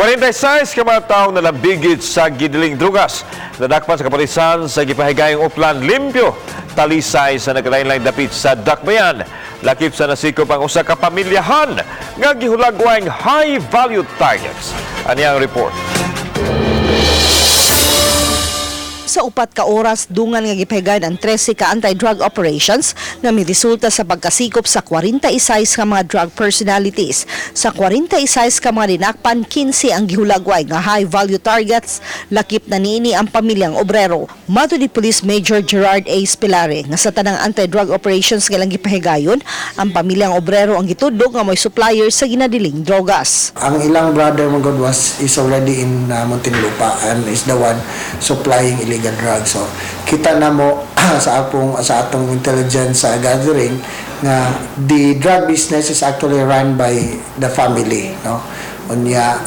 46 ka mga tawo nalambigit sa gidiling drugas. Nadakpan sa kapolisan sa gipahigayong Oplan Limpyo, Talisay sa nagkalain dapit sa Dakbayan. Lakip sa nasikop ang usa ka pamilyahan nga gihulagwayng high value targets. Ani ang report. Sa 4 ka oras, dungan nga gipahigayon ang 13 ka anti-drug operations nga miresulta sa pagkasikop sa 46 ka mga drug personalities. Sa 46 ka mga dinakpan, 15 ang gihulagway nga high value targets, lakip na niini ang pamilyang Obrero. Mato ni Police Major Gerard A. Spilare nga sa tanang anti-drug operations nga ilang gipahigayon, ang pamilyang Obrero ang gitudlo nga may supplier sa ginadiling drogas. Ang ilang brother man gud was is already in Muntinlupa and is the one supplying illegal drugs. So kita na mo sa atong intelligence gathering nga the drug business is actually run by the family, no? Unya,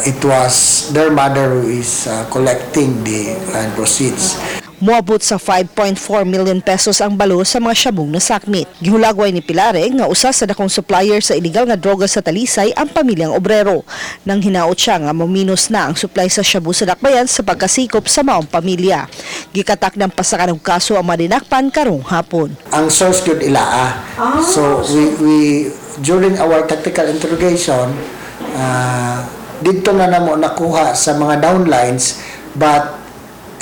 it was their mother who is collecting the proceeds. Moabot sa ₱5.4 million ang balor sa mga syabong nasakmit. Gihulagway ni Pilare nga usa sa dakong supplier sa illegal nga droga sa Talisay ang pamilyang Obrero. Nang hinaot siya nga mominos na ang supply sa shabu sa Dakbayan sa pagkasikop sa maong pamilya. Gikatak ng pasakan og kaso ang mga dinakpan karong hapon. Ang source gyud ilaa. So we during our tactical interrogation, didto na namo nakuha sa mga downlines, but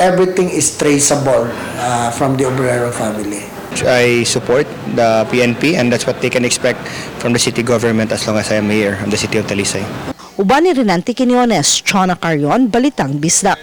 everything is traceable from the Obrero family. I support the PNP and that's what they can expect from the city government as long as I am mayor of the city of Talisay. Uban ni Renante Quinones, Chona Carion, Balitang Bisdak.